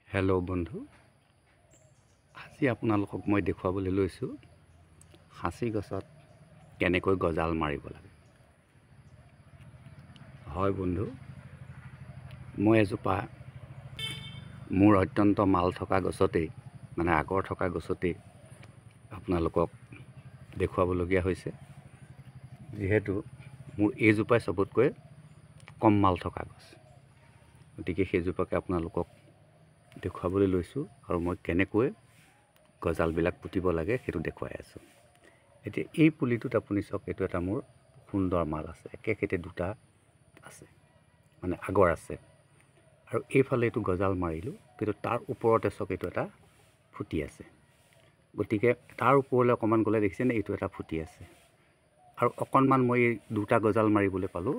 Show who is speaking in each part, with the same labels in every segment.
Speaker 1: Hello' বন্ধু, আজি আপোনালোকক মই দেখুৱাবলৈ লৈছোঁ সাঁচি গছত কেনেকৈ গজাল মাৰিব লাগে। হয় বন্ধু, মই এজোপা মোৰ অত্যন্ত মাল থকা গছতেই, মানে আগৰ থকা গছতেই আপোনালোকক দেখুৱাবলগীয়া হৈছে, যিহেতু মোৰ এইজোপাই চবতকৈ কম মাল থকা গছ। গতিকে সেইজোপাকে আপোনালোকক দেখুৱাবলৈ লৈছোঁ আৰু মই কেনেকৈ গজালবিলাক পুতিব লাগে সেইটো দেখুৱাই আছোঁ। এতিয়া এই পুলিটোত আপুনি চাওক, এইটো এটা মোৰ সুন্দৰ মাল আছে, একেখেতে দুটা আছে, মানে আগৰ আছে। আৰু এইফালে এইটো গজাল মাৰিলোঁ, কিন্তু তাৰ ওপৰতে চাওক এইটো এটা ফুটি আছে। গতিকে তাৰ ওপৰলৈ অকণমান গ'লে দেখিছেনে এইটো এটা ফুটি আছে। আৰু অকণমান মই এই দুটা গজাল মাৰিবলৈ পালোঁ,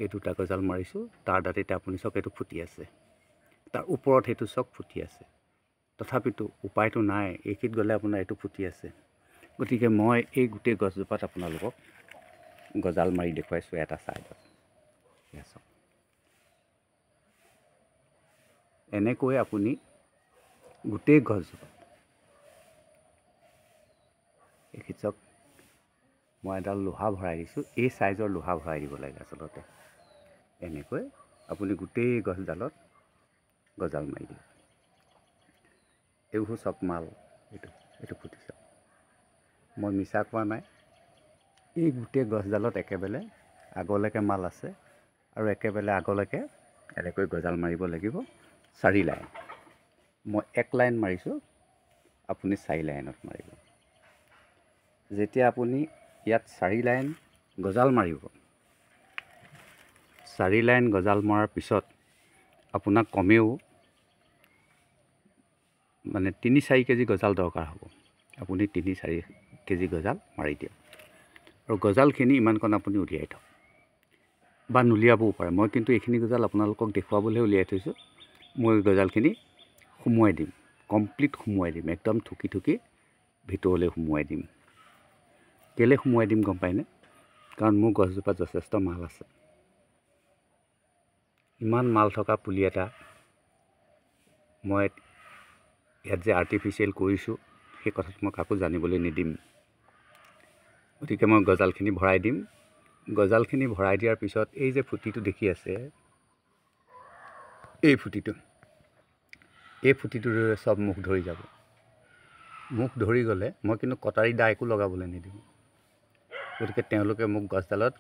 Speaker 1: এই দুটা গজাল মাৰিছোঁ, তাৰ দাঁতিতে আপুনি চাওক এইটো ফুটি আছে, তাৰ ওপৰত সেইটো চাওক ফুটি আছে। তথাপিতো উপায়টো নাই, এইখিনিত গ'লে আপোনাৰ এইটো ফুটি আছে। গতিকে মই এই গোটেই গছজোপাত আপোনালোকক গজাল মাৰি দেখুৱাইছোঁ এটা ছাইডত। চাওক, এনেকৈ আপুনি গোটেই গছজোপাত এইখিনিত চাওক, মই এডাল লোহা ভৰাই দিছোঁ, এই চাইজৰ লোহা ভৰাই দিব লাগে আচলতে। এনেকৈ আপুনি গোটেই গছডালত গজাল মাৰি দিব। এইবোৰ চব মাল, এইটো এইটো ফুটি চাওক, মই মিছা কোৱা নাই। এই গোটেই গছডালত একেবাৰে আগলৈকে মাল আছে আৰু একেবাৰে আগলৈকে এনেকৈ গজাল মাৰিব লাগিব 4 লাইন। মই 1 লাইন মাৰিছোঁ, আপুনি 4 লাইনত মাৰিব। যেতিয়া আপুনি ইয়াত 4 লাইন গজাল মাৰিব, 4 লাইন গজাল মৰাৰ পিছত আপোনাক কমেও মানে 3-4 কেজি গজাল দৰকাৰ হ'ব। আপুনি 3-4 কেজি গজাল মাৰি দিয়ক আৰু গজালখিনি ইমানকণ আপুনি উলিয়াই থওক বা নুলিয়াবও পাৰে। মই কিন্তু এইখিনি গজাল আপোনালোকক দেখুৱাবলৈহে উলিয়াই থৈছোঁ। মই গজালখিনি সুমুৱাই দিম, কমপ্লিট সুমুৱাই দিম, একদম থুকি থুকি ভিতৰলৈ সুমুৱাই দিম। কেলৈ সুমুৱাই দিম গম পায়নে? কাৰণ মোৰ গছজোপাত যথেষ্ট মাল আছে। ইমান মাল থকা পুলি এটা মই ইয়াত যে আৰ্টিফিচিয়েল কৰিছোঁ, সেই কথাটো মই কাকো জানিবলৈ নিদিম। গতিকে মই গজালখিনি ভৰাই দিম। গজালখিনি ভৰাই দিয়াৰ পিছত এই যে ফুটিটো দেখি আছে, এই ফুটিটো, এই ফুটিটোৰে চব মুখ ধৰি যাব। মুখ ধৰি গ'লে মই কিন্তু কটাৰী দা একো লগাবলৈ নিদিওঁ। গতিকে তেওঁলোকে মোক গছডালত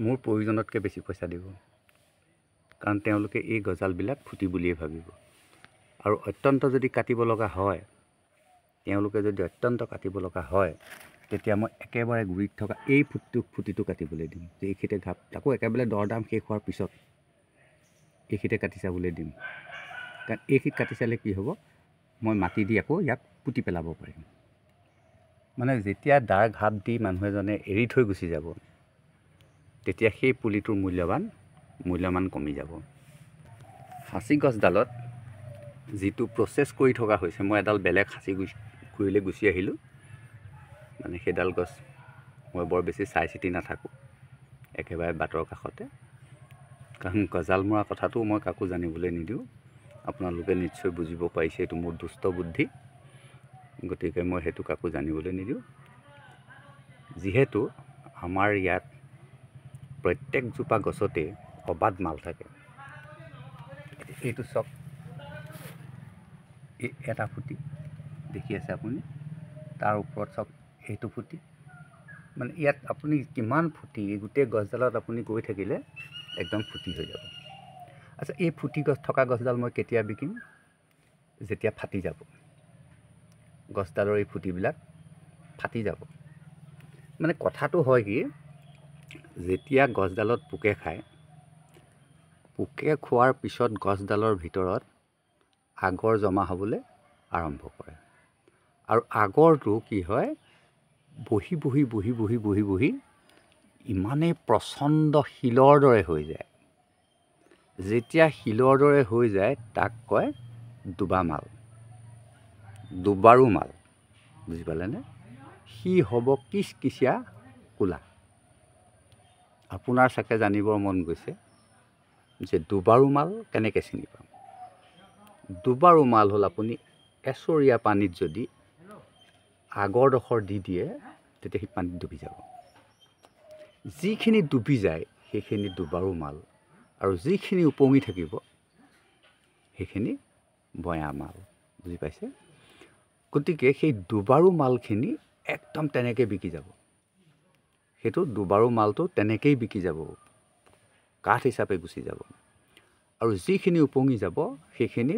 Speaker 1: মোৰ প্ৰয়োজনতকৈ বেছি পইচা দিব, কাৰণ তেওঁলোকে এই গজালবিলাক ফুটি বুলিয়ে ভাবিব। আৰু অত্যন্ত যদি কাটিব লগা হয়, তেওঁলোকে যদি অত্যন্ত কাটিব লগা হয়, তেতিয়া মই একেবাৰে গুৰিত থকা এই ফুটিটো কাটিবলৈ দিম, যে এইখিনিতে ঘাপ, তাকো একেবাৰে দৰ দাম শেষ হোৱাৰ পিছত এইখিনিতে কাটি চাবলৈ দিম। কাৰণ এইখিনিত কাটি চালে কি হ'ব, মই মাটি দি আকৌ ইয়াক পুতি পেলাব পাৰিম। মানে যেতিয়া দাৰ ঘাপ দি মানুহ এজনে এৰি থৈ গুচি যাব, তেতিয়া সেই পুলিটোৰ মূল্যমান কমি যাব। সাঁচি গছডালত যিটো প্ৰচেছ কৰি থকা হৈছে, মই এডাল বেলেগ সাঁচি গুৰিলৈ গুচি আহিলোঁ। মানে সেইডাল গছ মই বৰ বেছি চাই চিতি নাথাকোঁ, একেবাৰে বাটৰ কাষতে। কাৰণ গজাল মৰা কথাটোও মই কাকো জানিবলৈ নিদিওঁ। আপোনালোকে নিশ্চয় বুজিব পাৰিছে এইটো মোৰ দুষ্ট বুদ্ধি, গতিকে মই সেইটো কাকো জানিবলৈ নিদিওঁ। যিহেতু আমাৰ ইয়াত প্ৰত্যেকজোপা গছতে অবাধ মাল থাকে। এইটো চাওক, এই এটা ফুটি দেখি আছে আপুনি, তাৰ ওপৰত চাওক এইটো ফুটি। মানে ইয়াত আপুনি কিমান ফুটি, এই গোটেই গছডালত আপুনি গৈ থাকিলে একদম ফুটি হৈ যাব। আচ্ছা, এই ফুটি গছ থকা গছডাল মই কেতিয়া বিকিম? যেতিয়া ফাটি যাব, গছডালৰ এই ফুটিবিলাক ফাটি যাব। মানে কথাটো হয় কি, যেতিয়া গছডালত পোকে খায়, পোকে খোৱাৰ পিছত গছডালৰ ভিতৰত আগৰ জমা হ'বলৈ আৰম্ভ কৰে। আৰু আগৰটো কি হয়, বহি বহি বহি বহি বহি বহি ইমানেই প্ৰচণ্ড শিলৰ দৰে হৈ যায়। যেতিয়া শিলৰ দৰে হৈ যায়, তাক কয় দুবা মাল, দুবাৰো মাল, বুজি পালেনে? সি হ'ব কিচকিচীয়া ক'লা। আপোনাৰ চাগে জানিবৰ মন গৈছে যে দুবাৰো মাল কেনেকৈ চিনি পাম। দুবাৰো মাল হ'ল আপুনি এচৰীয়া পানীত যদি আগৰডোখৰ দি দিয়ে, তেতিয়া সি পানীত ডুবি যাব। যিখিনি ডুবি যায় সেইখিনি দুবাৰো মাল, আৰু যিখিনি উপঙি থাকিব সেইখিনি বয়া মাল। বুজি পাইছে? গতিকে সেই দুবাৰো মালখিনি একদম তেনেকৈ বিকি যাব। সেইটো দুবাৰো মালটো তেনেকৈয়ে বিকি যাব, কাঠ হিচাপে গুচি যাব। আৰু যিখিনি উপঙি যাব সেইখিনি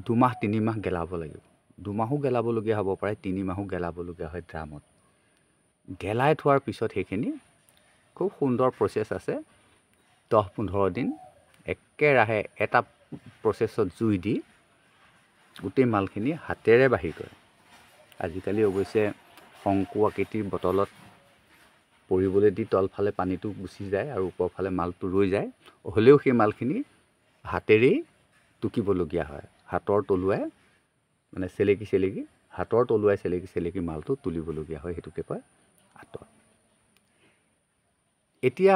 Speaker 1: 2 মাহ 3 মাহ গেলাব লাগিব। 2 মাহো গেলাবলগীয়া হ'ব পাৰে, 3 মাহো গেলাবলগীয়া হয় ড্ৰামত। গেলাই থোৱাৰ পিছত সেইখিনি খুব সুন্দৰ প্ৰচেছ আছে। 10-15 দিন একেৰাহে এটা প্ৰচেছত জুই দি গোটেই মালখিনি হাতেৰে বাহিৰ কৰে। আজিকালি অৱশ্যে শংকু আকৃতিৰ বটলত পৰিবলৈ দি তলফালে পানীটো গুচি যায় আৰু ওপৰফালে মালটো ৰৈ যায়। হ'লেও সেই মালখিনি হাতেৰেই টুকিবলগীয়া হয়। হাতৰ তলুৱাই মানে চেলেকি চেলেকি, হাতৰ তলুৱাই চেলেকি চেলেকি মালটো তুলিবলগীয়া হয়। সেইটোকে কয় আঁতৰ। এতিয়া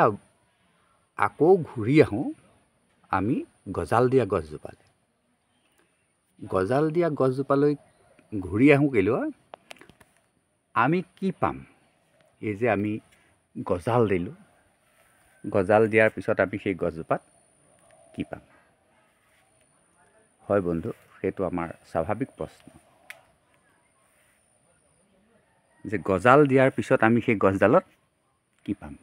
Speaker 1: আকৌ ঘূৰি আহোঁ আমি গজাল দিয়া গছজোপালৈ। গজাল দিয়া গছজোপালৈ ঘূৰি আহোঁ কেলৈ? আমি কি পাম? এই যে আমি গজাল দিলোঁ, গজাল দিয়াৰ পিছত আমি সেই গছজোপাত কি পাম? হয় বন্ধু, সেইটো আমাৰ স্বাভাৱিক প্ৰশ্ন যে গজাল দিয়াৰ পিছত আমি সেই গছডালত কি পাম।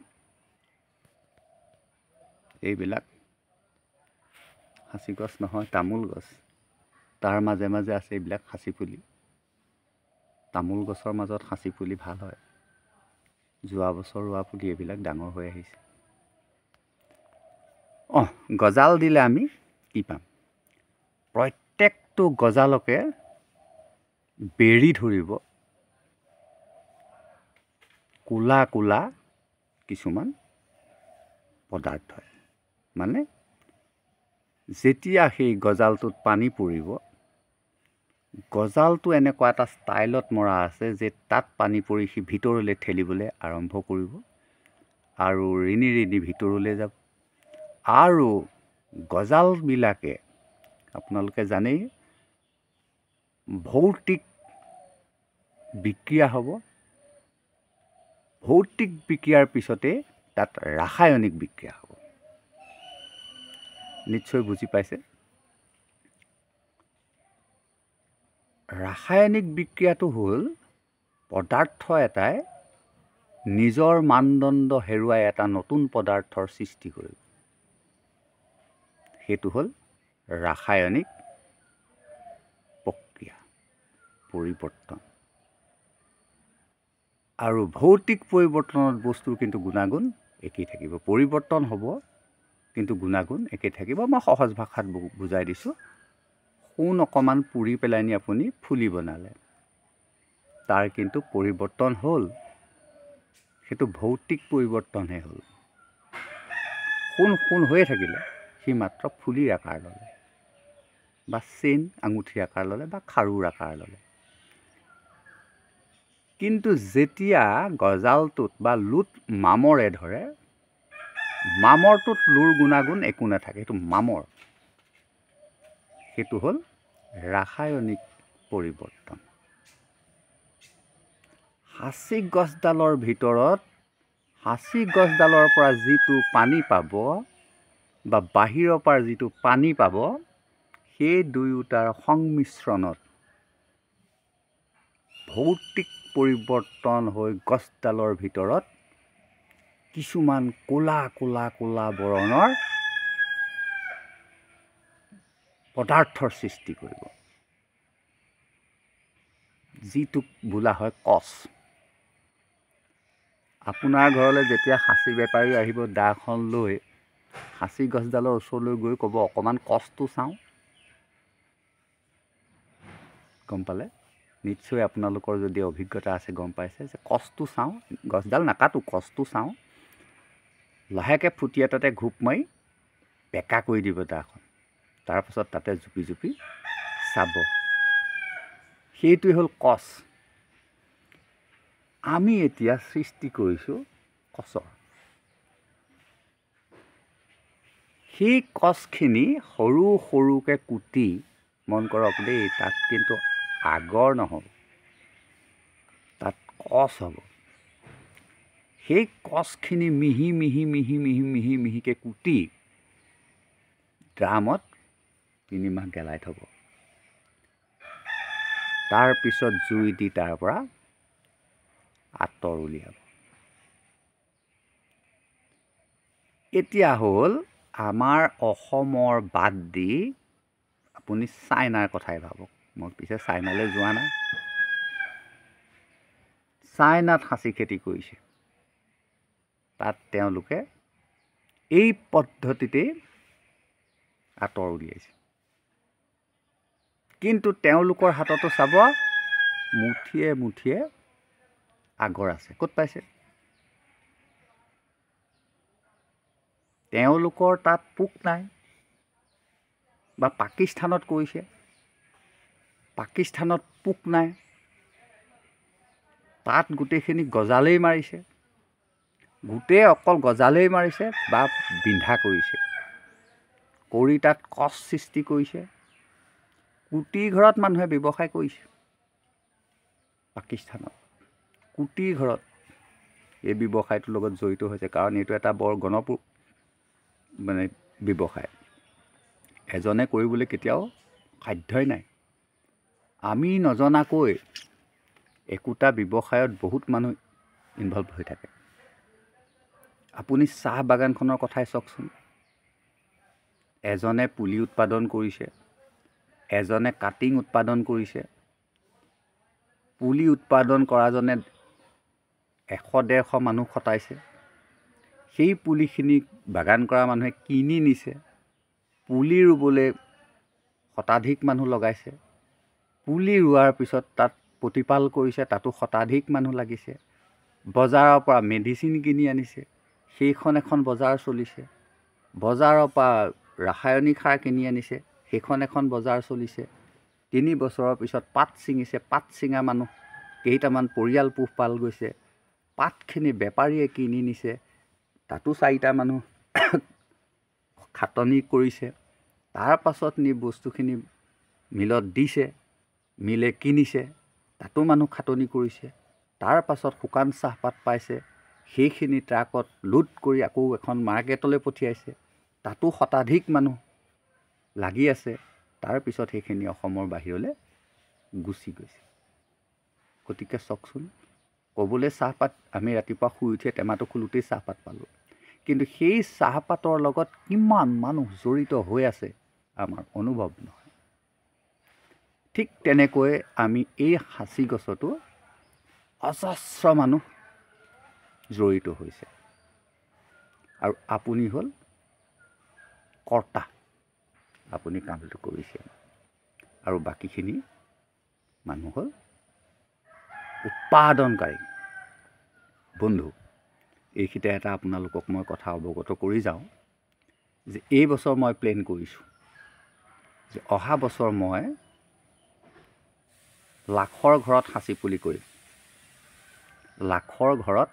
Speaker 1: এইবিলাক সাঁচি গছ নহয়, তামোল গছ। তাৰ মাজে মাজে আছে এইবিলাক সাঁচি পুলি। তামোল গছৰ মাজত সাঁচি পুলি ভাল হয়। যোৱা বছৰ ৰোৱা পুলি এইবিলাক ডাঙৰ হৈ আহিছে। অঁ, গজাল দিলে আমি কি পাম? প্ৰত্যেকটো গজালকে বেৰি ধৰিব ক'লা ক'লা কিছুমান পদাৰ্থই। মানে যেতিয়া সেই গজালটোত পানী পৰিব, গজালটো এনেকুৱা এটা ষ্টাইলত মৰা আছে যে তাত পানী পৰি সি ভিতৰলৈ ঠেলিবলৈ আৰম্ভ কৰিব আৰু ৰিণি ৰিণি ভিতৰলৈ যাব। আৰু গজালবিলাকে, আপোনালোকে জানেই, ভৌতিক বিক্ৰিয়া হ'ব। ভৌতিক বিক্ৰিয়াৰ পিছতে তাত ৰাসায়নিক বিক্ৰিয়া হ'ব। নিশ্চয় বুজি পাইছে। ৰাসায়নিক বিক্ৰিয়াটো হ'ল পদাৰ্থ এটাই নিজৰ মানদণ্ড হেৰুৱাই এটা নতুন পদাৰ্থৰ সৃষ্টি কৰিব। সেইটো হ'ল ৰাসায়নিক প্ৰক্ৰিয়া, পৰিৱৰ্তন। আৰু ভৌতিক পৰিৱৰ্তনত বস্তুৰ কিন্তু গুণাগুণ একেই থাকিব। পৰিৱৰ্তন হ'ব, কিন্তু গুণাগুণ একেই থাকিব। মই সহজ ভাষাত বুজাই দিছোঁ। সোণ অকণমান পুৰি পেলাই নি আপুনি ফুলি বনালে, তাৰ কিন্তু পৰিৱৰ্তন হ'ল, সেইটো ভৌতিক পৰিৱৰ্তনহে হ'ল। সোণ সোণ হৈয়ে থাকিলে, সি মাত্ৰ ফুলিৰ আকাৰ ল'লে বা চেইন আঙুঠিৰ আকাৰ ল'লে বা খাৰুৰ আকাৰ ল'লে। কিন্তু যেতিয়া গজালটোত বা লোত মামৰে ধৰে, মামৰটোত লোৰ গুণাগুণ একো নাথাকে, সেইটো মামৰ। সেইটো হ'ল ৰাসায়নিক পৰিৱৰ্তন। সাঁচি গছডালৰ ভিতৰত সাঁচি গছডালৰ পৰা যিটো পানী পাব বা বাহিৰৰ পৰা যিটো পানী পাব, সেই দুয়োটাৰ সংমিশ্ৰণত ভৌতিক পৰিৱৰ্তন হৈ গছডালৰ ভিতৰত কিছুমান ক'লা ক'লা ক'লা বৰণৰ পদাৰ্থৰ সৃষ্টি কৰিব, যিটোক বোলা হয় কচ। আপোনাৰ ঘৰলৈ যেতিয়া সাঁচি বেপাৰী আহিব দাখন লৈ, সাঁচি গছডালৰ ওচৰলৈ গৈ ক'ব, "অকণমান কচটো চাওঁ।" গম পালে নিশ্চয়, আপোনালোকৰ যদি অভিজ্ঞতা আছে গম পাইছে যে কচটো চাওঁ, গছডাল নাকাটো, কচটো চাওঁ। লাহেকৈ ফুটি এটাতে ঘোপ মাৰি বেকা কৰি দিব দাখন। তাৰপাছত তাতে জুপি জুপি চাব। সেইটোৱে হ'ল কচ। আমি এতিয়া সৃষ্টি কৰিছোঁ কচৰ। সেই কচখিনি সৰু সৰুকৈ কুটি মন কৰক দেই, তাত কিন্তু আগৰ নহ'ব, তাত কচ হ'ব। সেই কচখিনি মিহি মিহি মিহি মিহি মিহি মিহিকৈ কুটি ড্ৰামত 3 মাহ গেলাই থ'ব। তাৰপিছত জুই দি তাৰ পৰা আঁতৰ উলিয়াব। এতিয়া হ'ল আমাৰ অসমৰ বাদ দি আপুনি চাইনাৰ কথাই ভাবক। মই পিছে চাইনালৈ যোৱা নাই। চাইনাত সাঁচি খেতি কৰিছে, তাত তেওঁলোকে এই পদ্ধতিতেই আঁতৰ উলিয়াইছে। কিন্তু তেওঁলোকৰ হাততো চাব মুঠিয়ে মুঠিয়ে আগৰ আছে। ক'ত পাইছে? তেওঁলোকৰ তাত পোক নাই। বা পাকিস্তানত কৰিছে, পাকিস্তানত পোক নাই, তাত গোটেইখিনি গজালেই মাৰিছে, গোটেই অকল গজালেই মাৰিছে বা বিন্ধা কৰিছে, কৰি তাত কচ সৃষ্টি কৰিছে। কোটি ঘৰত মানুহে ব্যৱসায় কৰিছে পাকিস্তানত, কোটি ঘৰত এই ব্যৱসায়টোৰ লগত জড়িত হৈছে। কাৰণ এইটো এটা বৰ গণপু মানে ব্যৱসায়, এজনে কৰিবলৈ কেতিয়াও সাধ্যই নাই। আমি নজনাকৈ একোটা ব্যৱসায়ত বহুত মানুহ ইনভলভ হৈ থাকে। আপুনি চাহ বাগানখনৰ কথাই চাওকচোন, এজনে পুলি উৎপাদন কৰিছে, এজনে কাটিং উৎপাদন কৰিছে। পুলি উৎপাদন কৰাজনে 100-150 মানুহ খটাইছে, সেই পুলিখিনি বাগান কৰা মানুহে কিনি নিছে, পুলি ৰুবলৈ শতাধিক মানুহ লগাইছে, পুলি ৰোৱাৰ পিছত তাত প্ৰতিপাল কৰিছে, তাতো শতাধিক মানুহ লাগিছে, বজাৰৰ পৰা মেডিচিন কিনি আনিছে, সেইখন এখন বজাৰ চলিছে, বজাৰৰ পৰা ৰাসায়নিক সাৰ কিনি আনিছে, সেইখন এখন বজাৰ চলিছে। 3 বছৰৰ পিছত পাত ছিঙিছে, পাত ছিঙা মানুহ কেইটামান পৰিয়াল পোহপাল গৈছে, পাতখিনি বেপাৰীয়ে কিনি নিছে, তাতো 4টা মানুহ খাটনি কৰিছে। তাৰ পাছত নি বস্তুখিনি মিলত দিছে, মিলে কিনিছে, তাতো মানুহ খাটনি কৰিছে। তাৰ পাছত শুকান চাহপাত পাইছে, সেইখিনি ট্ৰাকত লোড কৰি আকৌ এখন মাৰ্কেটলৈ পঠিয়াইছে, তাতো শতাধিক মানুহ লাগি আছে। তাৰপিছত সেইখিনি অসমৰ বাহিৰলৈ গুচি গৈছে। গতিকে চাওকচোন, ক'বলৈ চাহপাত আমি ৰাতিপুৱা শুই উঠিয়ে টেমাটো খোলোতেই চাহপাত পালোঁ, কিন্তু সেই চাহপাতৰ লগত কিমান মানুহ জড়িত হৈ আছে আমাৰ অনুভৱ নহয়। ঠিক তেনেকৈ আমি এই সাঁচি গছতো অজস্ৰ মানুহ জড়িত হৈছে, আৰু আপুনি হ'ল কৰ্তা, আপুনি কামটো কৰিছে, আৰু বাকীখিনি মানুহ হ'ল উৎপাদনকাৰী। বন্ধু, এইখিনিতে এটা আপোনালোকক মই কথা অৱগত কৰি যাওঁ যে এই বছৰ মই প্লেন কৰিছোঁ যে অহা বছৰ মই লাখৰ ঘৰত সাঁচি পুলি কৰিম, লাখৰ ঘৰত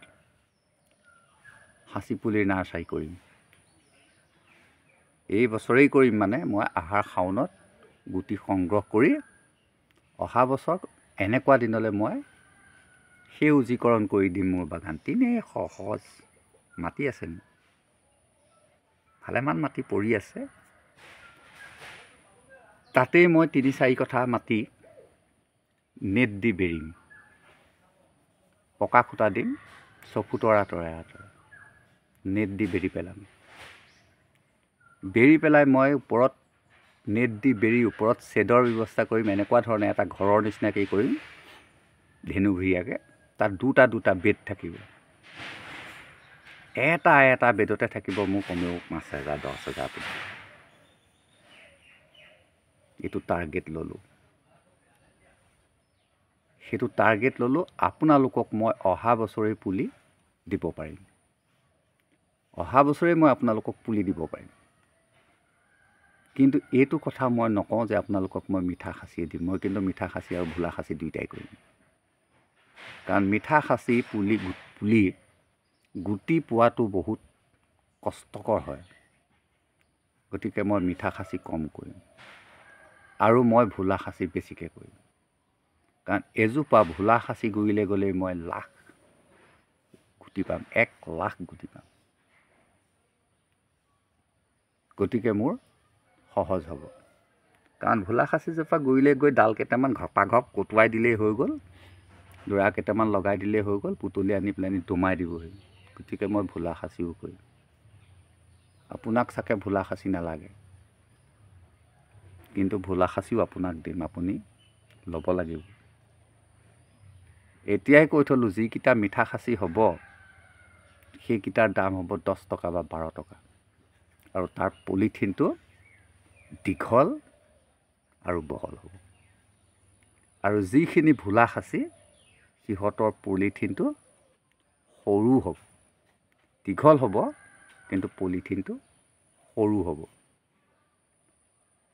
Speaker 1: সাঁচি পুলিৰ নাৰ্চাৰী কৰিম। এই বছৰেই কৰিম, মানে মই আহাৰ শাওনত গুটি সংগ্ৰহ কৰি অহা বছৰ এনেকুৱা দিনলৈ মই সেউজীকৰণ কৰি দিম মোৰ বাগান। তেনেই সহজ, মাটি আছে মোৰ, ভালেমান মাটি পৰি আছে, তাতেই মই 3-4 কঠা মাটি নেট দি বেৰিম, পকা খুঁটা দিম, 6 ফুটৰ আঁতৰে আঁতৰে নেট দি বেৰি পেলাম। বেৰি পেলাই মই ওপৰত নেট দি বেৰি ওপৰত শ্বেডৰ ব্যৱস্থা কৰিম, এনেকুৱা ধৰণে এটা ঘৰৰ নিচিনাকৈ কৰিম, ধেনুভিৰীয়াকৈ। তাত দুটা দুটা বেড থাকিব, এটা এটা বেডতে থাকিব মোৰ কমেও 5,000 10,000 পুলি। এইটো টাৰ্গেট ল'লোঁ, সেইটো টাৰ্গেট ল'লোঁ। আপোনালোকক মই অহা বছৰেই পুলি দিব পাৰিম, অহা বছৰেই মই আপোনালোকক পুলি দিব পাৰিম। কিন্তু এইটো কথা মই নকওঁ যে আপোনালোকক মই মিঠা সাঁচিয়ে দিম, মই কিন্তু মিঠা সাঁচি আৰু ভোলা সাঁচি দুয়োটাই কৰিম। কাৰণ মিঠা সাঁচি পুলি পুলি গুটি পোৱাটো বহুত কষ্টকৰ হয়, গতিকে মই মিঠা সাঁচি কম কৰিম। আৰু মই ভোলা সাঁচি বেছিকৈ কৰিম, কাৰণ এজোপা ভোলা সাঁচি গুৰিলৈ গ'লেই মই লাখ গুটি পাম, 1 লাখ গুটি পাম। গতিকে মোৰ সহজ হ'ব, কাৰণ ভোলা সাঁচিজোপা গুৰিলৈ গৈ ডাল কেইটামান ঘপাঘপ কটোৱাই দিলেই হৈ গ'ল, দৰা কেইটামান লগাই দিলেই হৈ গ'ল, পুতলি আনি পেলাই দমাই দিবহি। গতিকে মই ভোলা সাঁচিও কৰিম। আপোনাক চাগে ভোলা সাঁচি নালাগে, কিন্তু ভোলা সাঁচিও আপোনাক দিম, আপুনি ল'ব লাগিব। এতিয়াই কৈ থ'লোঁ, যিকেইটা মিঠা সাঁচি হ'ব সেইকেইটাৰ দাম হ'ব 10 টকা বা 12 টকা, আৰু তাৰ পলিথিনটো দীঘল আৰু বহল হ'ব। আৰু যিখিনি ভোলা সাঁচি সিহঁতৰ পলিথিনটো সৰু হ'ব, দীঘল হ'ব কিন্তু পলিথিনটো সৰু হ'ব।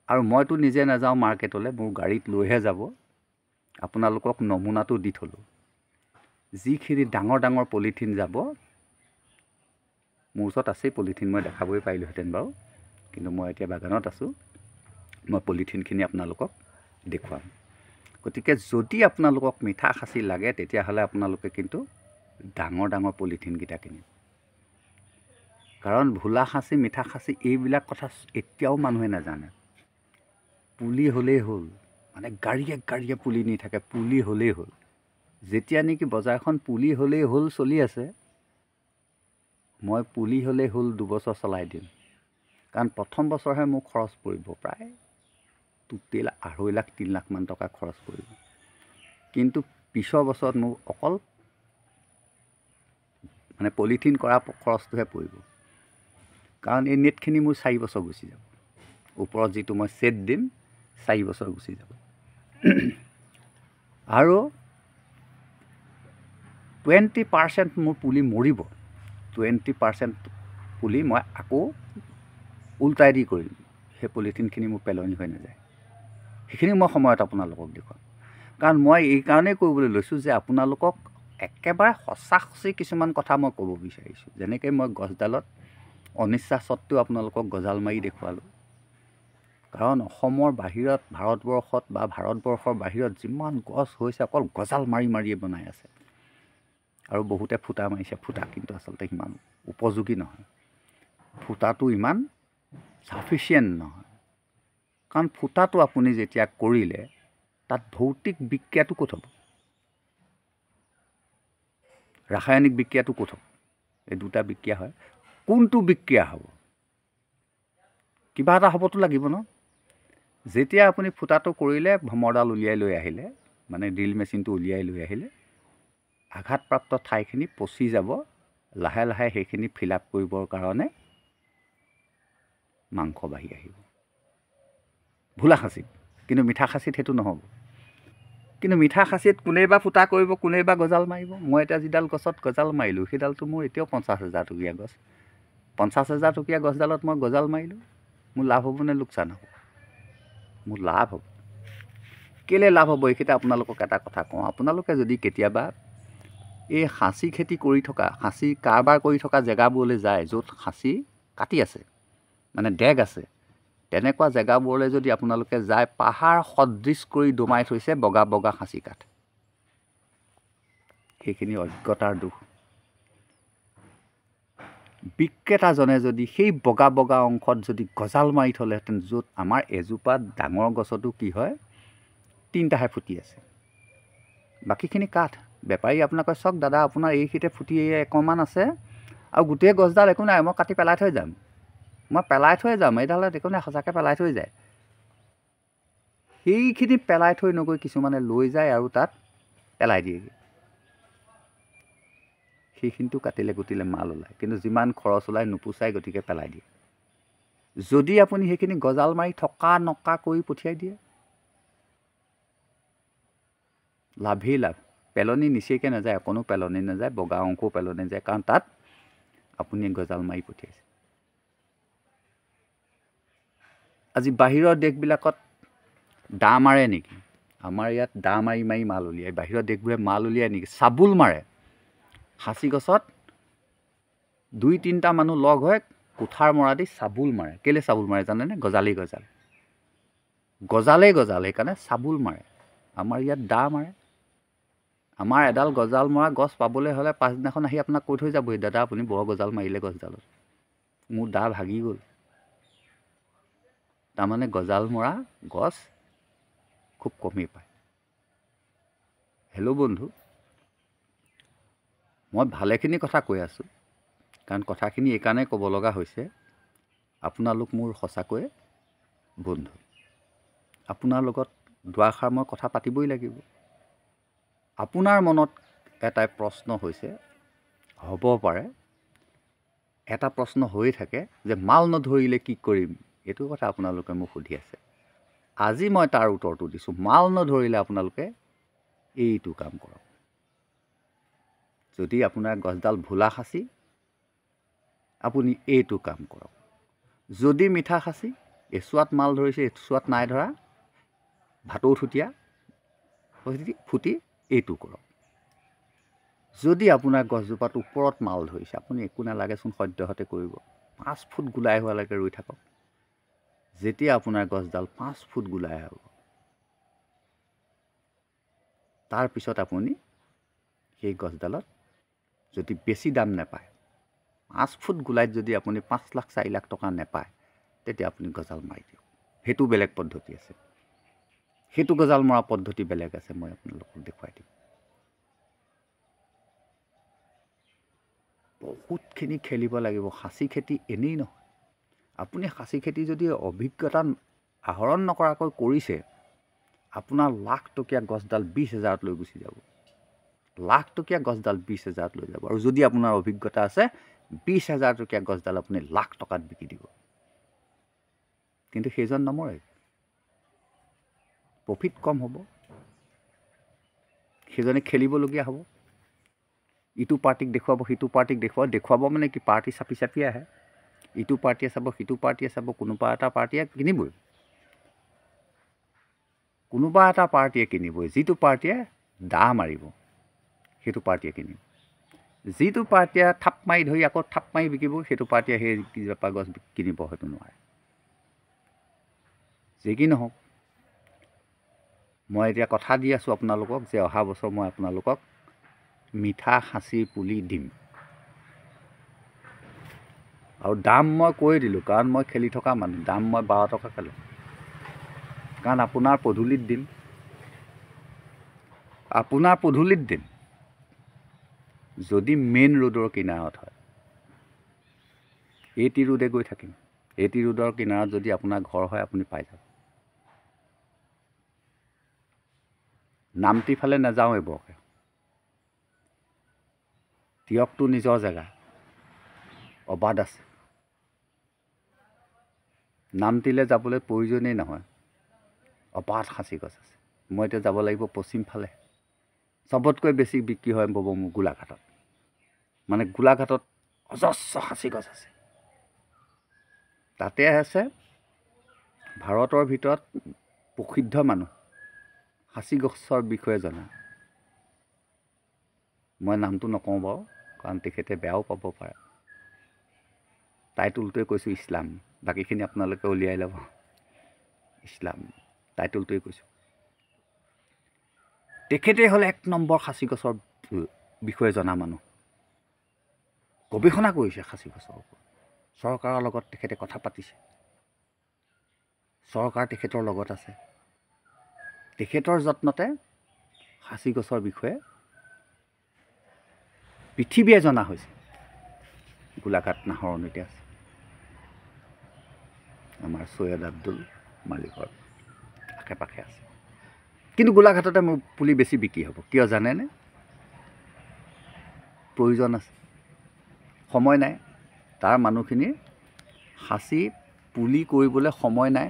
Speaker 1: আৰু মইতো নিজে নাযাওঁ মাৰ্কেটলৈ, মোৰ গাড়ীত লৈহে যাব। আপোনালোকক নমুনাটো দি থ'লোঁ। যিখিনি ডাঙৰ ডাঙৰ পলিথিন যাব, মোৰ ওচৰত আছেই পলিথিন, মই দেখাবই পাৰিলোহেঁতেন বাৰু, কিন্তু মই এতিয়া বাগানত আছোঁ, মই পলিথিনখিনি আপোনালোকক দেখুৱাম। গতিকে যদি আপোনালোকক মিঠা সাঁচি লাগে তেতিয়াহ'লে আপোনালোকে কিন্তু ডাঙৰ ডাঙৰ পলিথিনকেইটা কিনিব, কাৰণ ভোলা সাঁচি মিঠা সাঁচি এইবিলাক কথা এতিয়াও মানুহে নাজানে। পুলি হ'লেই হ'ল, মানে গাড়ীয়ে গাড়ীয়ে পুলি নি থাকে, পুলি হ'লেই হ'ল। যেতিয়া নেকি বজাৰখন পুলি হ'লেই হ'ল চলি আছে, মই পুলি হ'লেই হ'ল 2 বছৰ চলাই দিম, কাৰণ প্ৰথম বছৰহে মোৰ খৰচ পৰিব প্ৰায় টোটেল 2.5 লাখ 3 লাখমান টকা খৰচ পৰিব, কিন্তু পিছৰ বছৰত মোৰ অকল মানে পলিথিন কৰা খৰচটোহে পৰিব, কাৰণ এই নেটখিনি মোৰ 4 বছৰ গুচি যাব, ওপৰত যিটো মই ছেট দিম 4 বছৰ গুচি যাব। আৰু 20% মোৰ পুলি মৰিব, 20% পুলি মই আকৌ ওল্টাই দি কৰিম, সেই পলিথিনখিনি মোৰ পেলনি হৈ নাযায়। সেইখিনি মই সময়ত আপোনালোকক দেখুৱাম, কাৰণ মই এইকাৰণেই কৰিবলৈ লৈছোঁ যে আপোনালোকক একেবাৰে সঁচা সঁচি কিছুমান কথা মই ক'ব বিচাৰিছোঁ। যেনেকৈ মই গছডালত অনিচ্ছা সত্ত্বেও আপোনালোকক গজাল মাৰি দেখুৱালোঁ, কাৰণ অসমৰ বাহিৰত ভাৰতবৰ্ষত বা ভাৰতবৰ্ষৰ বাহিৰত যিমান গছ হৈছে অকল গজাল মাৰি মাৰিয়ে বনাই আছে, আৰু বহুতে ফুটা মাৰিছে। ফুটা কিন্তু আচলতে সিমান উপযোগী নহয়, ফুটাটো ইমান চাফিচিয়েণ্ট নহয়, কাৰণ ফুটাটো আপুনি যেতিয়া কৰিলে তাত ভৌতিক বিক্ৰিয়াটো ক'ত হ'ব, ৰাসায়নিক বিক্ৰিয়াটো ক'ত হ'ব, এই দুটা বিক্ৰিয়া হয়, কোনটো বিক্ৰিয়া হ'ব, কিবা এটা হ'বতো লাগিব ন। যেতিয়া আপুনি ফুটাটো কৰিলে, ভমৰডাল উলিয়াই লৈ আহিলে, মানে ড্ৰিল মেচিনটো উলিয়াই লৈ আহিলে, আঘাতপ্ৰাপ্ত ঠাইখিনি পচি যাব, লাহে লাহে সেইখিনি ফিল আপ কৰিবৰ কাৰণে মাংস বাঢ়ি আহিব ভোলা সাঁচিত। কিন্তু মিঠা সাঁচিত সেইটো নহ'ব। কিন্তু মিঠা সাঁচিত কোনেই বা ফুটা কৰিব, কোনেই বা গজাল মাৰিব। মই এতিয়া যিডাল গছত গজাল মাৰিলোঁ সেইডালটো মোৰ এতিয়াও 50,000 টকীয়া গছ, 50,000 টকীয়া গছডালত মই গজাল মাৰিলোঁ, মোৰ লাভ হ'ব নে লোকচান হ'ব? মোৰ লাভ হ'ব। কেলৈ লাভ হ'ব এইকেইটা আপোনালোকক এটা কথা কওঁ, আপোনালোকে যদি কেতিয়াবা এই সাঁচি খেতি কৰি থকা, সাঁচি কাৰবাৰ কৰি থকা জেগাবোৰলৈ যায়, য'ত সাঁচি কাটি আছে, মানে ডেগ আছে, তেনেকুৱা জেগাবোৰলৈ যদি আপোনালোকে যায়, পাহাৰ সদৃশ কৰি দমাই থৈছে বগা বগা সাঁচি কাঠ, সেইখিনি অজ্ঞতাৰ দোষ। বিক্ৰেতাজনে যদি সেই বগা বগা অংশত যদি গজাল মাৰি থ'লেহেঁতেন, য'ত আমাৰ এজোপা ডাঙৰ গছতো কি হয় 3টাহে ফুটি আছে, বাকীখিনি কাঠ। বেপাৰী আপোনাক কয়, চাওক দাদা আপোনাৰ এইখিনিতে ফুটি অকণমান আছে আৰু গোটেই গছডাল একো নাই, মই কাটি পেলাই থৈ যাম, মই পেলাই থৈ যাম, এইডালত একো নাই, সঁচাকৈ পেলাই থৈ যায়। সেইখিনি পেলাই থৈ নগৈ কিছুমানে লৈ যায় আৰু তাত পেলাই দিয়েগৈ। সেইখিনিতো কাটিলে কুটিলে মাল ওলায়, কিন্তু যিমান খৰচ ওলায় নোপোচাই, গতিকে পেলাই দিয়ে। যদি আপুনি সেইখিনি গজাল মাৰি থকা নকা কৰি পঠিয়াই দিয়ে, লাভেই লাভ, পেলনি নিচেইকৈ নাযায়, অকণো পেলনি নাযায়, বগা অংশও পেলনি নাযায়, কাৰণ তাত আপুনি গজাল মাৰি পঠিয়াইছে। আজি বাহিৰৰ দেশবিলাকত দা মাৰে নেকি? আমাৰ ইয়াত দা মাৰি মাৰি মাল উলিয়ায়, বাহিৰৰ দেশবোৰে মাল উলিয়ায় নেকি? চাবোল মাৰে। সাঁচি গছত 2-3টা মানুহ লগ হৈ কুঠাৰ মৰা দি চাবোল মাৰে। কেলৈ চাবোল মাৰে জানেনে? গজালি গজাল। গজালেই গজাল, সেইকাৰণে চাবোল মাৰে। আমাৰ ইয়াত দা মাৰে। আমাৰ এডাল গজাল মৰা গছ পাবলৈ হ'লে পাছদিনাখন আহি আপোনাক কৈ থৈ যাবহি, দাদা আপুনি বৰ গজাল মাৰিলে গছডালত, মোৰ দা ভাগি গ'ল। তাৰমানে গজাল মৰা গছ খুব কমেই পায়। হেল্ল' বন্ধু, মই ভালেখিনি কথা কৈ আছোঁ, কাৰণ কথাখিনি এইকাৰণে ক'ব লগা হৈছে, আপোনালোক মোৰ সঁচাকৈয়ে বন্ধু। আপোনাৰ লগত দুআষাৰ মই কথা পাতিবই লাগিব। আপোনাৰ মনত এটাই প্ৰশ্ন হৈছে, হ'ব পাৰে এটা প্ৰশ্ন হৈ থাকে যে মাল নধৰিলে কি কৰিম, এইটো কথা আপোনালোকে মোক সুধি আছে। আজি মই তাৰ উত্তৰটো দিছোঁ। মাল নধৰিলে আপোনালোকে এইটো কাম কৰক। যদি আপোনাৰ গছডাল ভোলা সাঁচি, আপুনি এইটো কাম কৰক। যদি মিঠা সাঁচি, এচোৱাত মাল ধৰিছে, এচোৱাত নাই ধৰা, ভাটৌ থুতীয়া ফুটি, এইটো কৰক। যদি আপোনাৰ গছজোপাত ওপৰত মাল ধৰিছে, আপুনি একো নালাগেচোন, সদ্যহতে কৰিব। 5 ফুট গোলাই হোৱালৈকে ৰুই থাকক। যেতিয়া আপোনাৰ গছডাল 5 ফুট গোলাই হ'ব, তাৰপিছত আপুনি সেই গছডালত যদি বেছি দাম নাপায়, 5 ফুট গোলাইত যদি আপুনি 5 লাখ 4 লাখ টকা নাপায়, তেতিয়া আপুনি গজাল মাৰি দিয়ক। সেইটো বেলেগ পদ্ধতি আছে, সেইটো গজাল মৰা পদ্ধতি বেলেগ আছে, মই আপোনালোকক দেখুৱাই দিম। বহুতখিনি খেলিব লাগিব। সাঁচি খেতি এনেই নহয়। আপুনি সাঁচি খেতি যদি অভিজ্ঞতা আহৰণ নকৰাকৈ কৰিছে, আপোনাৰ লাখ টকীয়া গছডাল 20 হাজাৰত লৈ গুচি যাব। লাখ টকীয়া গছডাল 20 হাজাৰত লৈ যাব। আৰু যদি আপোনাৰ অভিজ্ঞতা আছে, 20 হাজাৰ টকীয়া গছডাল আপুনি লাখ টকাত বিকি দিব। কিন্তু সেইজন নমৰে, প্ৰফিট কম হ'ব, সেইজনে খেলিবলগীয়া হ'ব। ইটো পাৰ্টিক দেখুৱাব, সিটো পাৰ্টিক দেখুৱাব। দেখুৱাব মানে কি, পাৰ্টি চাপি চাপি আহে। ইটো পাৰ্টিয়ে চাব, সিটো পাৰ্টিয়ে চাব, কোনোবা এটা পাৰ্টিয়ে কিনিবই, কোনোবা এটা পাৰ্টিয়ে কিনিবই। যিটো পাৰ্টিয়ে দা মাৰিব সেইটো পাৰ্টিয়ে কিনিব। যিটো পাৰ্টিয়ে থাপ মাৰি ধৰি আকৌ থাপ মাৰি বিকিব, সেইটো পাৰ্টিয়ে সেই জোপা গছ কিনিব হয়তো নোৱাৰে। যি কি নহওক, মই এতিয়া কথা দি আছোঁ আপোনালোকক যে অহা বছৰ মই আপোনালোকক মিঠা সাঁচিৰ পুলি দিম। আৰু দাম মই কৈ দিলোঁ, কাৰণ মই খেলি থকা মানুহ। দাম মই 12 টকাকৈ লওঁ, কাৰণ আপোনাৰ পদূলিত দিম, আপোনাৰ পদূলিত দিম। যদি মেইন ৰোডৰ কিনাৰত হয়, এ টি ৰোডে গৈ থাকিম। এ টি ৰোডৰ কিনাৰত যদি আপোনাৰ ঘৰ হয়, আপুনি পাই যাব। নামতি ফালে নাযাওঁ এইবোৰকে। তিয়কটো নিজৰ জেগা, অবাধ আছে। নামতিলৈ যাবলৈ প্ৰয়োজনেই নহয়, অবাধ সাঁচি গছ আছে। মই এতিয়া যাব লাগিব পশ্চিম ফালে। চবতকৈ বেছি বিক্ৰী হয় বব মোৰ গোলাঘাটত। মানে গোলাঘাটত অজস্ৰ সাঁচি গছ আছে। তাতে আছে ভাৰতৰ ভিতৰত প্ৰসিদ্ধ মানুহ সাঁচি গছৰ বিষয়ে জনা। মই নামটো নকওঁ বাৰু, কাৰণ তেখেতে বেয়াও পাব পাৰে। টাইটলটোৱে কৈছোঁ ইছলাম, বাকীখিনি আপোনালোকে উলিয়াই ল'ব। ইছলাম টাইটলটোৱে কৈছোঁ। তেখেতেই হ'ল 1 নম্বৰ সাঁচি গছৰ বিষয়ে জনা মানুহ। গৱেষণা কৰিছে সাঁচি গছৰ ওপৰত, চৰকাৰৰ লগত তেখেতে কথা পাতিছে, চৰকাৰ তেখেতৰ লগত আছে। তেখেতৰ যত্নতে সাঁচি গছৰ বিষয়ে পৃথিৱীয়ে জনা হৈছে। গোলাঘাট নাহৰণিতে আছে আমাৰ চৈয়দ আব্দুল মালিকৰ আশে পাশে আছে। কিন্তু গোলাঘাটতে মোৰ পুলি বেছি বিক্ৰী হ'ব, কিয় জানেনে? প্ৰয়োজন আছে, সময় নাই। তাৰ মানুহখিনিৰ সাঁচি পুলি কৰিবলৈ সময় নাই।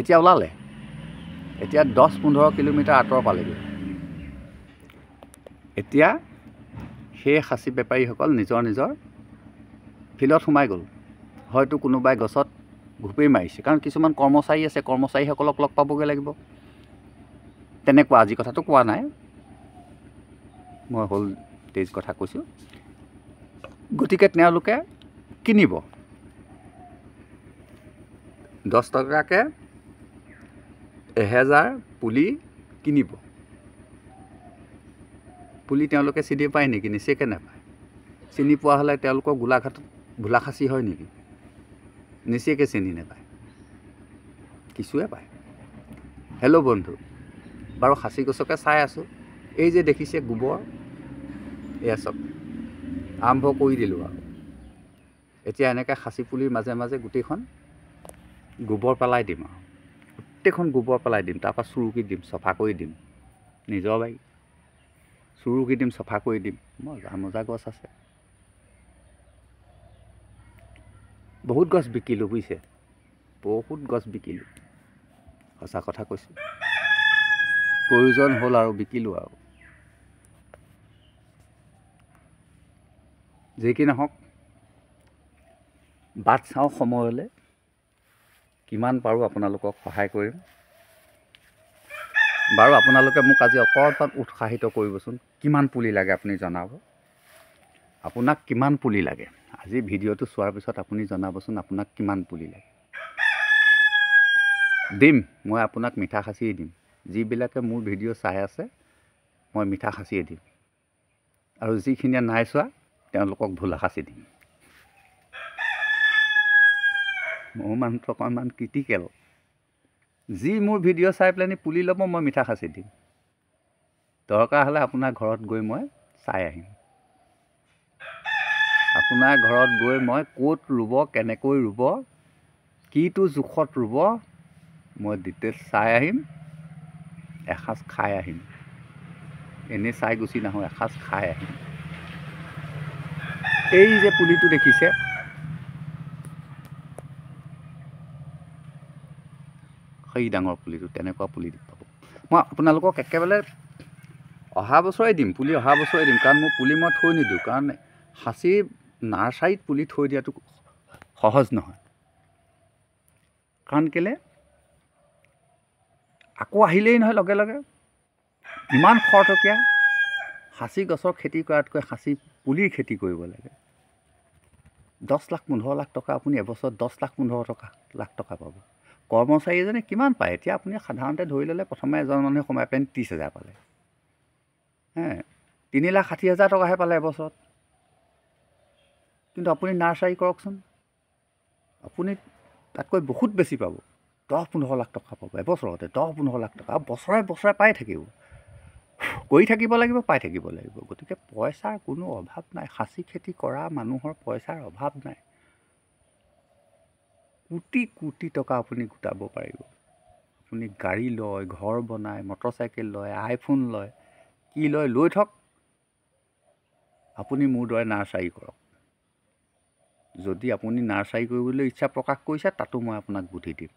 Speaker 1: এতিয়া ওলালে, এতিয়া 10-15 কিলোমিটাৰ আঁতৰ পালেগৈ। এতিয়া সেই সাঁচি বেপাৰীসকল নিজৰ নিজৰ ফিল্ডত সোমাই গ'ল। হয়তো কোনোবাই গছত ঘোপেই মাৰিছে, কাৰণ কিছুমান কৰ্মচাৰী আছে, কৰ্মচাৰীসকলক লগ পাবগৈ লাগিব। তেনেকুৱা আজি কথাটো কোৱা নাই, মই হ'ল তেজ কথা কৈছোঁ। গতিকে তেওঁলোকে কিনিব 10 টকাকৈ 1000 পুলি কিনিব। পুলি তেওঁলোকে চিনি পায় নেকি? নিশ্চয়কৈ নাপায়। চিনি পোৱা হ'লে তেওঁলোকৰ গোলাঘাটত ভোলা খাচী হয় নেকি? নিশ্চয়কৈ চিনি নাপায়, কিছুৱে পায়। হেল্ল' বন্ধু, বাৰু সাঁচি গছকে চাই আছোঁ। এই যে দেখিছে গোবৰ, এয়া চব আৰম্ভ কৰি দিলোঁ আৰু। এতিয়া এনেকৈ সাঁচি পুলিৰ মাজে মাজে গোটেইখন গোবৰ পেলাই দিম আৰু, গোটেইখন গোবৰ পেলাই দিম। তাৰপৰা চুৰুকি দিম, চফা কৰি দিম, নিজৰ বাৰী চুৰুকি দিম, চফা কৰি দিম। মজা মজা গছ আছে, বহুত গছ বিকিলোঁ বুজিছে, বহুত গছ বিকিলোঁ, সঁচা কথা কৈছোঁ। প্ৰয়োজন হ'ল আৰু বিকিলোঁ আৰু। যি কি নহওক, বাট চাওঁ সময়লৈ, কিমান পাৰোঁ আপোনালোকক সহায় কৰিম। বাৰু আপোনালোকে মোক আজি অকণমান উৎসাহিত কৰিবচোন, কিমান পুলি লাগে আপুনি জনাব, আপোনাক কিমান পুলি লাগে। আজি ভিডিঅ'টো চোৱাৰ পিছত আপুনি জনাবচোন আপোনাক কিমান পুলি লাগে। দিম মই আপোনাক, মিঠা সাঁচিয়ে দিম। যিবিলাকে মোৰ ভিডিঅ' চাই আছে মই মিঠা সাঁচিয়ে দিম, আৰু যিখিনিয়ে নাই চোৱা তেওঁলোকক ভোলা সাঁচি দিম। মোৰ মানুহটো অকণমান ক্ৰিটিকেল, যি মোৰ ভিডিঅ' চাই পেলানি পুলি ল'ব মই মিঠা সাঁচি দিম। দৰকাৰ হ'লে আপোনাৰ ঘৰত গৈ মই চাই আহিম, আপোনাৰ ঘৰত গৈ মই ক'ত ৰুব, কেনেকৈ ৰুব, কিটো জোখত ৰুব, মই ডিটেইলছ চাই আহিম, এসাঁজ খাই আহিম। এনেই চাই গুচি নাহোঁ, এসাঁজ খাই আহিম। এই যে পুলিটো দেখিছে, সেই ডাঙৰ পুলিটো, তেনেকুৱা পুলি পাব। মই আপোনালোকক একেবাৰে অহা বছৰে দিম পুলি, অহা বছৰে দিম। কাৰণ মোৰ পুলি মই থৈ নিদিওঁ, কাৰণ সাঁচি নাৰ্চাৰীত পুলি থৈ দিয়াটো সহজ নহয়। কাৰণ কেলৈ, আকৌ আহিলেই নহয় লগে লগে, ইমান খৰতকীয়া। সাঁচি গছৰ খেতি কৰাতকৈ সাঁচি পুলিৰ খেতি কৰিব লাগে। 10 লাখ 15 লাখ টকা আপুনি এবছৰত 10 লাখ 15 লাখ টকা পাব। কৰ্মচাৰী এজনে কিমান পায়? এতিয়া আপুনি সাধাৰণতে ধৰি ল'লে প্ৰথমে এজন মানুহে সোমাই পেলাই 30,000 পালে, হে 3,60,000 টকাহে পালে এবছৰত। কিন্তু আপুনি নাৰ্চাৰী কৰকচোন, আপুনি তাতকৈ বহুত বেছি পাব, 10-15 লাখ টকা পাব এবছৰতে, 10-15 লাখ টকা বছৰে বছৰে পাই থাকিব, কৰি থাকিব লাগিব, পাই থাকিব লাগিব। গতিকে পইচাৰ কোনো অভাৱ নাই, সাঁচি খেতি কৰা মানুহৰ পইচাৰ অভাৱ নাই। কোটি কোটি টকা আপুনি গোটাব পাৰিব। আপুনি গাড়ী লয়, ঘৰ বনায়, মটৰচাইকেল লয়, আইফোন লয়, কি লয় লৈ থওক, আপুনি মোৰ দৰে নাৰ্চাৰী কৰক। যদি আপুনি নাৰ্চাৰী কৰিবলৈ ইচ্ছা প্ৰকাশ কৰিছে, তাতো মই আপোনাক বুদ্ধি দিম।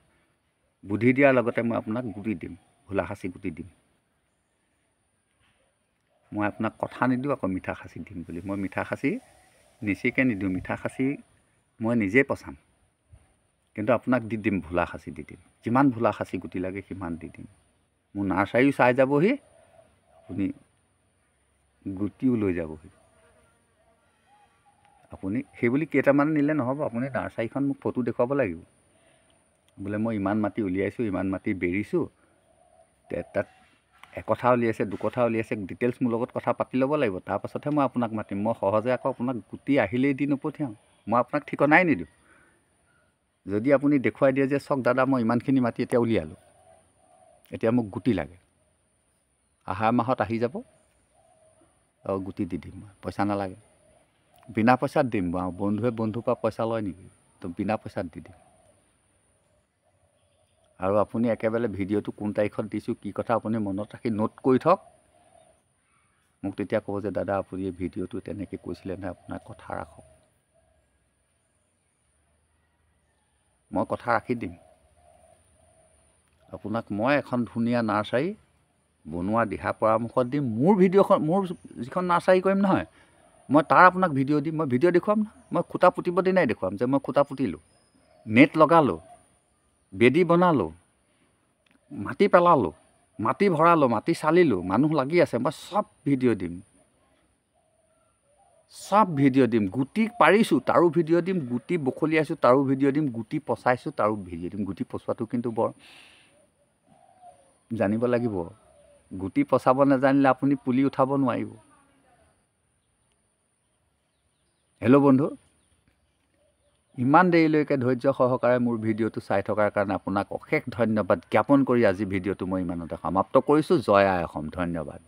Speaker 1: বুদ্ধি দিয়াৰ লগতে মই আপোনাক গুটি দিম, ভোলা সাঁচি গুটি দিম। মই আপোনাক কথা নিদিওঁ আকৌ মিঠা সাঁচি দিম বুলি। মই মিঠা সাঁচি নিচিকে নিদিওঁ, মিঠা সাঁচি মই নিজেই পচাম, কিন্তু আপোনাক দি দিম, ভোলা সাঁচি দি দিম। যিমান ভোলা সাঁচি গুটি লাগে সিমান দি দিম। মোৰ নাৰ্চাৰীও চাই যাবহি, আপুনি গুটিও লৈ যাবহি। আপুনি সেইবুলি কেইটামান নিলে নহ'ব, আপুনি নাৰ্চাৰীখন মোক ফটো দেখুৱাব লাগিব। বোলে মই ইমান মাটি উলিয়াইছোঁ, ইমান মাটি বেৰিছোঁ, তাত একঠা উলিয়াইছে, দুকঠা উলিয়াইছে, ডিটেইলছ মোৰ লগত কথা পাতি ল'ব লাগিব। তাৰপাছতহে মই আপোনাক মাতিম। মই সহজে আকৌ আপোনাক গুটি আহিলেই দি নপঠিয়াওঁ, মই আপোনাক ঠিকনাই নিদিওঁ। যদি আপুনি দেখুৱাই দিয়ে যে চাওক দাদা মই ইমানখিনি মাটি এতিয়া উলিয়ালোঁ, এতিয়া মোক গুটি লাগে, আহাৰ মাহত আহি যাব, আৰু গুটি দি দিম মই, পইচা নালাগে, বিনা পইচাত দিম। বাৰু বন্ধুৱে বন্ধুৰ পৰা পইচা লয় নেকি? তো বিনা পইচাত দি দিম। আৰু আপুনি একেবাৰে ভিডিঅ'টো কোন তাৰিখত দিছোঁ কি কথা আপুনি মনত ৰাখি নোট কৰি থওক। মোক তেতিয়া ক'ব যে দাদা আপুনি এই ভিডিঅ'টো তেনেকৈ কৈছিলে নহয়, আপোনাৰ কথা ৰাখক। মই কথা ৰাখি দিম আপোনাক। মই এখন ধুনীয়া নাৰ্চাৰী বনোৱা দিহা পৰামৰ্শ দিম। মোৰ ভিডিঅ'খন, মোৰ যিখন নাৰ্চাৰী কৰিম নহয়, মই তাৰ আপোনাক ভিডিঅ' দিম। মই ভিডিঅ' দেখুৱাম নহয়, মই খুঁটা পুতিব দিনাই দেখুৱাম যে মই খুঁটা পুতিলোঁ, নেট লগালোঁ, বেদী বনালোঁ, মাটি পেলালোঁ, মাটি ভৰালোঁ, মাটি চালিলোঁ, মানুহ লাগি আছে, মই চব ভিডিঅ' দিম, চব ভিডিঅ' দিম। গুটি পাৰিছোঁ তাৰো ভিডিঅ' দিম, গুটি বখলিয়াইছোঁ তাৰো ভিডিঅ' দিম, গুটি পচাইছোঁ তাৰো ভিডিঅ' দিম। গুটি পচোৱাটো কিন্তু বৰ জানিব লাগিব। গুটি পচাব নাজানিলে আপুনি পুলি উঠাব নোৱাৰিব। হেল্ল' বন্ধু, ইমান দেৰিলৈকে ধৈৰ্য সহকাৰে মোৰ ভিডিঅ'টো চাই থকাৰ কাৰণে আপোনাক অশেষ ধন্যবাদ জ্ঞাপন কৰি আজি ভিডিঅ'টো মই ইমানতে সমাপ্ত কৰিছোঁ। জয় আই অসম। ধন্যবাদ।